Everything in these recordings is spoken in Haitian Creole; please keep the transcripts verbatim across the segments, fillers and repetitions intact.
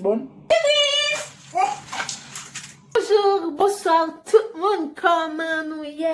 Bon. Bonjou, bonswa tout moun, kòman nou ye?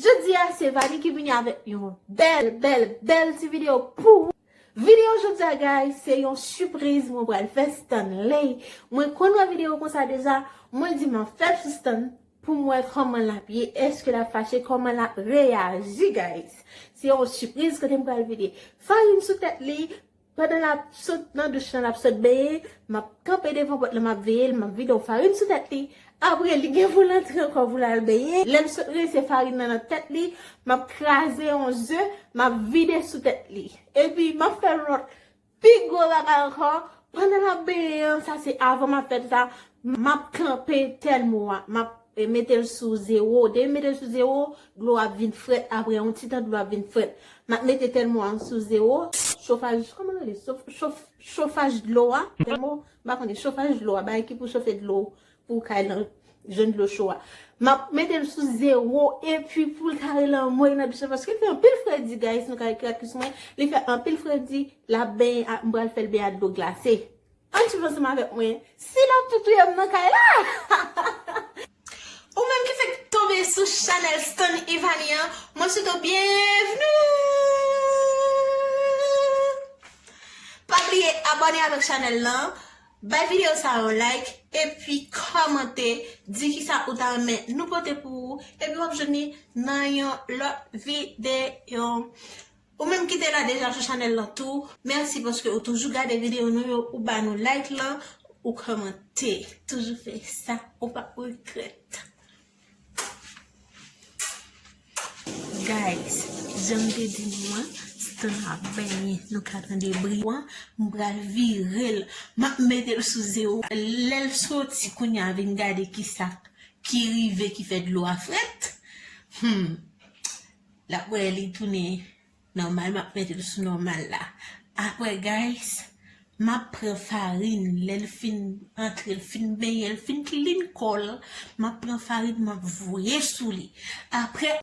Jodi a se Vani ki vini avèk yon bèl, bèl, bèl ti videyo pou ou. Videyo jodi a, guys, se yon sipriz mwen pral fè Stanley. Mwen konn wè videyo konsa deja, mwen di m ap fè l sou Stan pou m wè kòman l ap ye, èske l ap fache, kòman l ap reyaji, guys. Se yon sipriz kote m pral vide farin sou tèt li. Pandan l ap sot nan douch lan, l ap sot benyen, m ap kanpe devan pòt la, m ap veye l, m ap vide yon farin sou tèt li. Apre, li gen pou l antre ankò pou l al benyen. Lè m sot rense farin nan nan tèt li, m ap kraze yon ze, m ap vide sou tèt li. Epi, m ap fè yon lòt pi gwo bagay ankò. Pandan l ap benyen an, sa se avan m ap fè sa, m ap kanpe tèlmo a, m ap e mete l sou zewo. Depi m mete l sou zewo, dlo ap vin frèt. Apre yon ti tan, dlo ap vin frèt. M ap mete tèlmo a sou zewo. Chofaj, kòman yo rele? Chof, chof, chofaj dlo a. Tèlmo, m pa konnen. Chofaj dlo a, bagay ki pou chofe dlo pou kay lan, jwenn dlo cho a. M ap mete l sou zewo, epi pou l ka rele anmwey nan douch lan, paske l fè anpil fredi, guys, nou ka ekri ak kis mwen. Li fè anpil fredi, l ap benyen, m pral fè l benyen ak dlo glase. Ann swiv ansanm avèk mwen. Si l ap tou touye m nan kay la! Ou menm ki fèk tonbe sou chanèl Stan Ivany an, mwen swete w byenvni! Pa bliye abòne avèk chanèl lan, bay videyo sa yon like, epi kòmante, di kisa ou ta renmen nou pote pou ou, epi w ap jwenn li nan yon lòt videyo. Ou menm ki te la deja sou chanèl lan tou, mèsi paske ou toujou gade videyo nou yo, ou ba nou like lan, ou kòmante. Toujou fè sa, ou p ap regrèt. Guys, jan m te di nou an, Stan ap benyen, nou ka tande bri an, m pral vire l, m ap mete l sou zewo. Lè l soti kounye a vin gade kisa ki rive ki fè dlo a frèt. Hmm. L ap wè li tounen nòmal, m ap mete l sou nòmal la. Apre, guys, m ap pran farin, lè l fin antre, l fin benyen, l fin klin kò l, m ap pran farin, m ap voye sou li. Apre,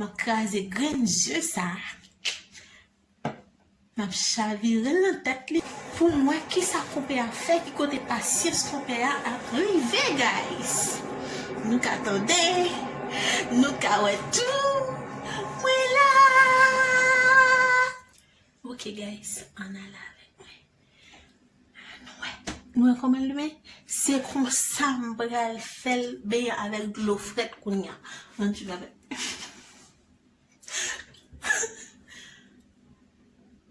m ap kraze grenn ze sa a. M ap chavire l nan tèt li pou m wè kisa konpè a fè, ki kote pasyans konpè a ap rive, guys. Nou ka tande, nou ka wè tou. Mwen la! Ok, guys, ann ale avèk mwen. Nou wè. Nou wè kòman l limen? Se konsa m pral fè l benyen avèk dlo frèt kounye a. Ann swiv avèk mwen.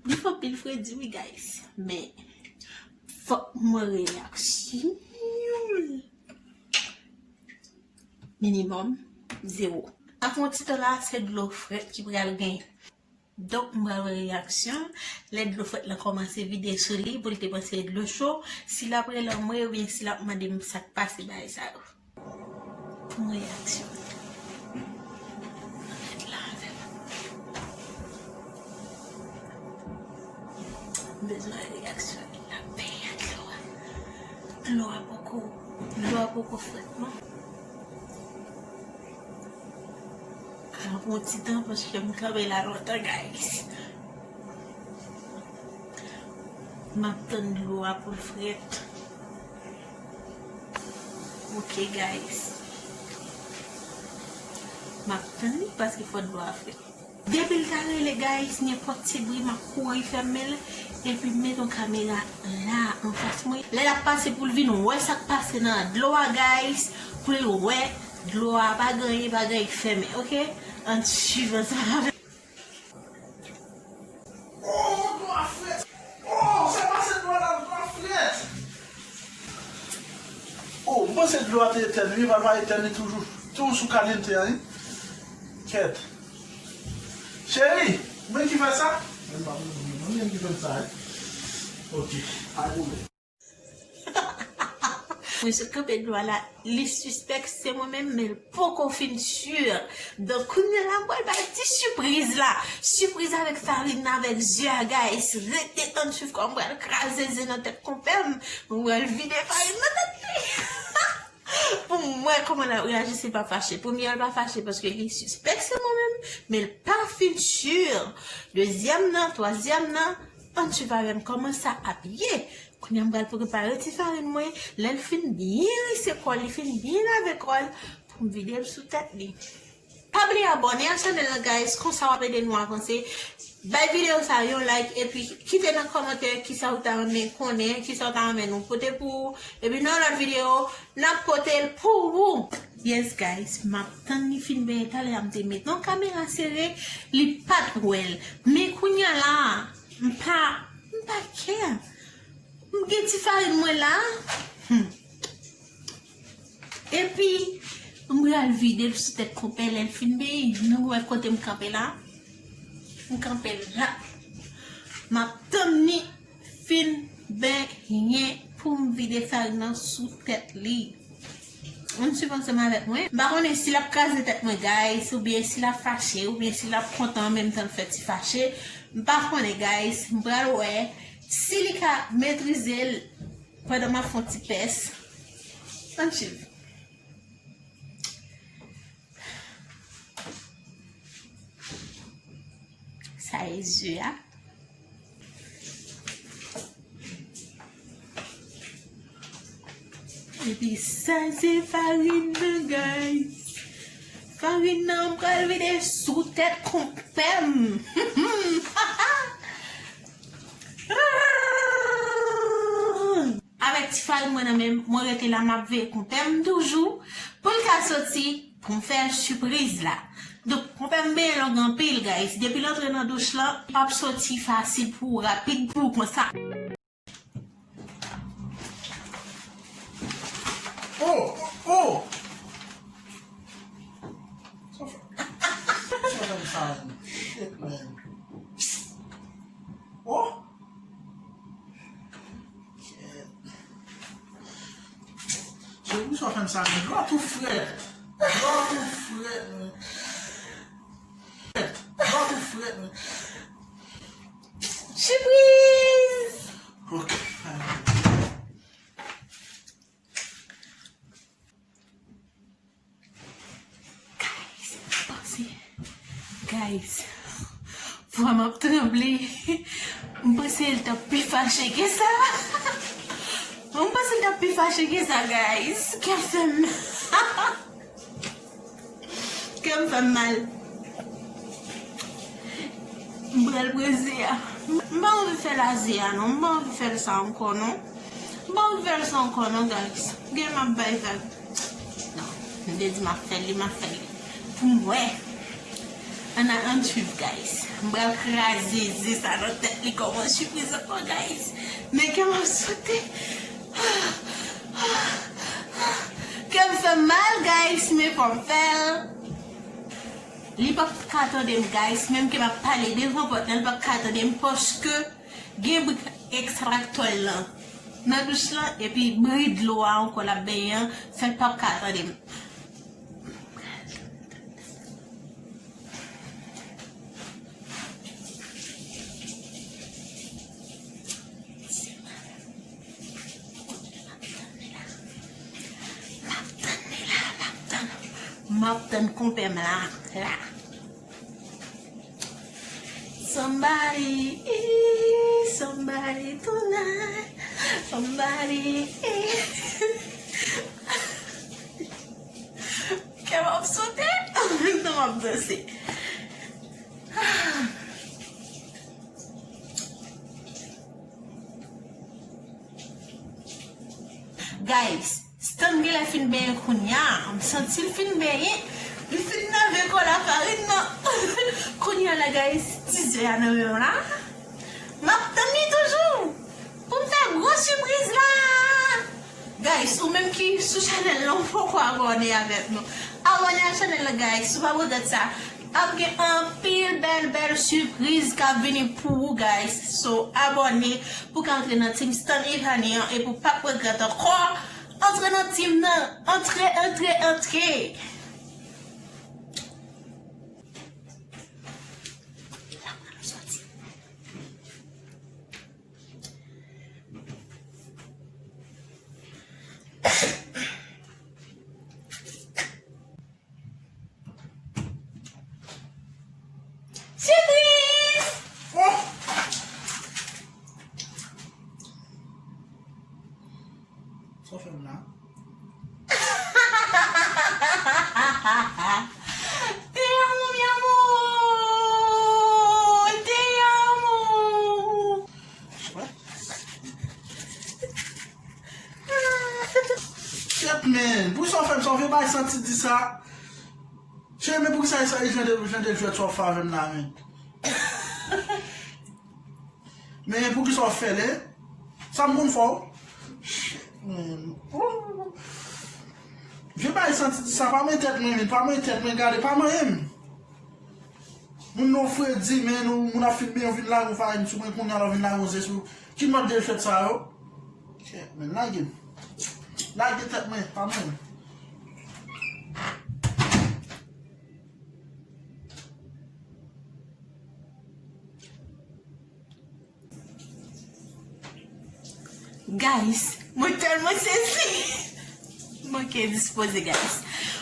Li fè anpil fredi wi, guys. Men, fòk mwen reyaksyon. Minimòm, zewo. Apre yon ti tan la, se dlo frèt ki pral genyen. Donk, m pral wè reyaksyon. Lè dlo frèt lan kòmanse vide sou li, pou l te panse dlo cho, si l ap rele anmwey oubyen si l ap mande m sa k pase bagay sa yo. Pou m reyaksyon. Ret la avè m. M bezwen reyaksyon li la. Benyen dlo a. Dlo a poko, dlo a poko frèt non. Al pran ti tan paske m kanpe la lontan, guys. M ap tann dlo a pou l frèt. Ok, guys. M ap tann li paske fò dlo a frèt. Depi l ta rele, guys, nenpòt ti bri, m ap kouri fèmen l. Epi m met yon kamera la anfas mwen. Lè l ap pase pou l vin wè sa k pase nan dlo a, guys. Pou l wè dlo a pa gen anyen, pa gen anyen k fèmen, ok? Ann swiv ansanm avè m. Oh, dlo a frèt! Oh, sa pase dlo a la, dlo a frèt! Oh, m panse dlo a te etèn, wi, pa, pa etèn, li toujou, toujou sou kalite a, wi. Kèt. Cheri, mwen ki fè sa? Mwen pa mwen, mwen menm ki fè sa, wi. Ok, pa gen pwoblèm. Mwen sot kanpe dlo a la, li sispèk se mwen menm, men l poko fin si. Donk, kounye a la, m pral bay ti sipriz la. Sipriz avèk farin nan, avèk ze a, guys. Rete ann swiv kòman m pral kraze ze nan tèt konpè m. Mwen pral vide farin nan tèt li. Pou m wè kòman l ap reyaji, si l pa fache. Premye a, l pa fache paske li sispèk se mwen menm, men l pa fin si. Dezyèm nan, twazyèm nan, Ann swiv avè m kòman sa ap ye. Kounye a m pral prepare ti farin mwen. Lè l fin byen rinse kò l, li fin byen lave kò l, pou m vide l sou tèt li. Pa bliye abòne a chanèl la, guys, konsa w ap ede nou avanse. Bay videyo sa yon like, epi kite nan kòmantè kisa ou ta renmen konnen, kisa ou ta renmen nou pote pou ou. Epi nan lòt videyo, n ap pote l pou ou. Yes, guys, m ap tann li fin benyen. Talè a m te met yon kamera sere, li pa t wè l. Men kounye a la, m pa, m pa kè. M gen ti farin mwen la. Hmm. Epi, m pral vide l sou tèt konpè lè l fin benyen. Nou wè kote m kanpe la? M kanpe la. M ap tann li fin benyen pou m vide farin nan sou tèt li. Ann swiv ansanm avèk mwen. M pa konnen si l ap kraze tèt mwen, guys, oubyen si l ap fache, oubyen si l ap kontan an menm tan l fè ti fache. M pa konnen, guys. M pral wè si li ka metrize l pandan m ap fè yon ti pès. Ann swiv. Sa e zye a. Epi sa se farin nan, guys. Farin nan m pral vide sou tèt konpè m. Avèk ti farin mwen nan men m, mwen rete la, m ap veye konpè m toujou pou l ka soti, pou m fè l sipriz la. Donk, konpè m benyen long anpil, guys. Depi l antre nan douch lan, li p ap soti fasil pou ou, rapid pou ou konsa. Oh! Oh! Sa fè, sa fè m sa, shit, man. Oh! Shit. Cheri, misye fè m sa, men dlo tou frèt. Dlo tou frèt, men. Frèt. Dlo tou frèt, men. Sipriz! Ok. Guys, m panse, guys, vwa m ap tranble. M panse l t ap pi fache ke sa. M panse l t ap pi fache ke sa, guys. Kè m fè m, kè m fè m mal. M pral pran ze a. M pa anvi fè l a ze a, non. M pa anvi fè l sa ankò, non. M pa anvi fè l sa ankò, non, guys. Gen m ap bay vag. Non, m te di m ap fè l, m ap fè l. Pou m wè. Ann, ann swiv, guys. M pral kraze ze sa nan tèt li kòm yon sipriz ankò, guys. Men kè m ap sote. Kè m fè m mal, guys, men fò m fè l. Li p ap ka tande m, guys, menm ke m ap pale devan pòt lan, li p ap ka tande m, paske gen bri ekstraktè lan nan douch lan, epi bri dlo a ankò l ap benyen an, fè l p ap ka tande m. M ap tann li la, m ap tann. M ap tann konpè m la, la. Somebody, eh, somebody tonight. Somebody, eh. Kè m ap sote, an menm tan m ap danse. Guys, Stan genlè fin benyen kounye a. M santi l fin benyen. Li fin lave kò l a farin nan. Kounye a la, guys, ti ze a nan men m la. M ap tann li toujou. Pou m fè gwo sipriz la. Guys, ou menm ki sou chanèl la, ou poko abòne avèk nou. Abòne a chanèl la, guys. Ou pa pran tèt sa. Ap gen anpil bèl, bèl sipriz k ap vini pou ou, guys. So, abòne pou w ka antre nan Team Stan Evany an, epi w p ap regrèt ankò. Antre nan team nan. Antre, antre, antre. Sipriz! Oh! Fè m la. Te amo, mi amor. Te amo. Shit, man. Poukisa w fè m sa? W vye bay santi di sa. Cheri, men poukisa e sa, e jan de, jan de jwèt sa w fè avè m la, men? Men poukisa w fè l, en? Sa m konn fè w? Shit, man. Vye bay santi di sa, pa manyen tèt mwen, men, pa manyen tèt mwen, gade, pa manyen m. Moun nou fredi, men, nou, moun ap filme, yo vin lage yon farin sou mwen, kounye a la vin lage yon ze sou. Ki mòd de jwèt sa yo? Shit, men, lage m. Lage tèt mwen, pa manyen m. Guys, mwen tèlman sezi. M manke dispoze, guys.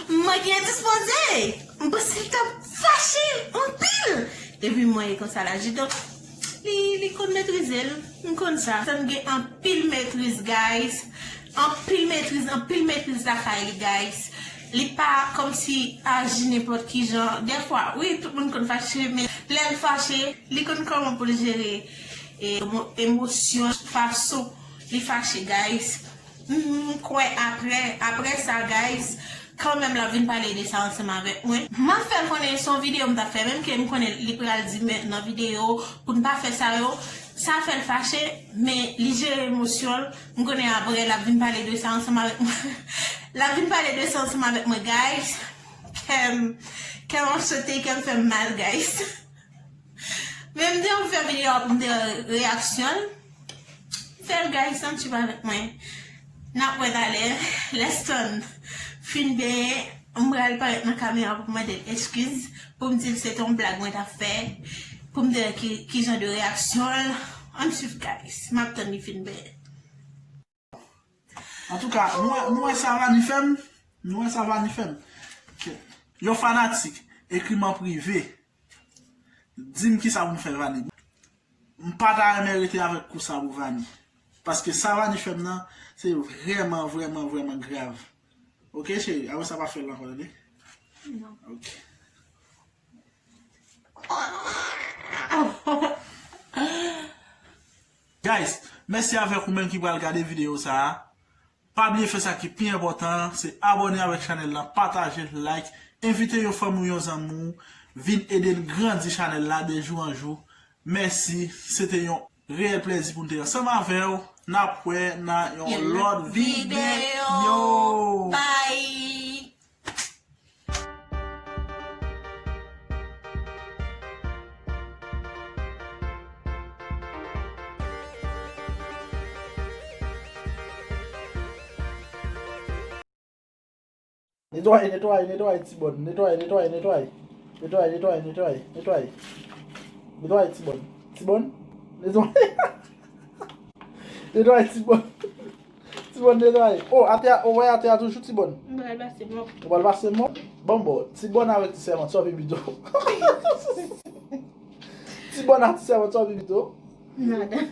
M manke dispoze. M panse l t ap fache anpil. Epi mwen e konsa la, Jidon, li, li konn metrize l. M konn sa. Sa m gen anpil metriz, guys. Anpil metriz, anpil metriz lakay li, guys. Li pa kòmsi aji nenpòt ki jan. Dèfwa, wi, tout moun konn fache, men lè l fache, li konn kòman pou l jere, e, emo-, emosyon, fason li fache, guys. M, m kwè apre, apre sa, guys, kanmenm l ap vin pale de sa ansanm avèk mwen. M ap fè l konnen se yon videyo m t ap fè, menm ke m konnen li pral di men nan videyo pou n pa fè sa yo. Sa fè l fache, men li jere emosyon l. M konnen apre l ap vin pale de sa ansanm avèk mwen. L ap vin pale de sa ansanm avèk mwen, guys. Kè m, kè m ap sote, kè m fè m mal, guys. Men m te anvi fè videyo a pou m te wè reyaksyon l. Fè l, guys, ann swiv avèk mwen. N ap wè talè. Lè Stan fin benyen, m pral parèt nan kamera pou m mande l eskiz, pou m di l se te yon blag mwen t ap fè, pou m te wè ki, ki jan de reyaksyon l. Ann swiv, guys. M ap tann li fin benyen. Antouka, nou wè, nou wè sa Vani fè m? Nou wè sa Vani fè m? Yon fanatik ekri m an prive. Di m kisa pou m fè, Vani. M pa ta renmen rete avèk kou sa pou Vani. Paske sa Vani fè m nan, se vrèman, vrèman, vrèman grav. Oke, cheri, apre sa pa fè l ankò, tande? Non. Oke. Guys, mèsi avèk ou menm ki pral gade videyo sa a. Pa bliye fè sa ki pi enpòtan an, se abòne avèk chanèl la, pataje, like, envite yon fanmi w, yon zanmi w, vin ede n grandi chanèl la de jou an jou. Mèsi, se te yon reyèl plèzi pou n te ansanm avè w. N ap wè nan yon lòt videyo. Bye! Netwaye, netwaye, netwaye, Tibòn. Netwaye, netwaye, netwaye. Netwaye, netwaye, netwaye, netwaye. Netwaye, Tibòn. Tibòn, netwaye. Netwaye, Tibòn. Tibòn, netwaye. O, atè a, o, wè atè a toujou, Tibòn. M pral pase mòp. Ou pral pase mòp? Bon, bon. Tibòn avèk ti sèvant, sòvi pito. Tibòn ak ti sèvant, sòvi pito. Nada.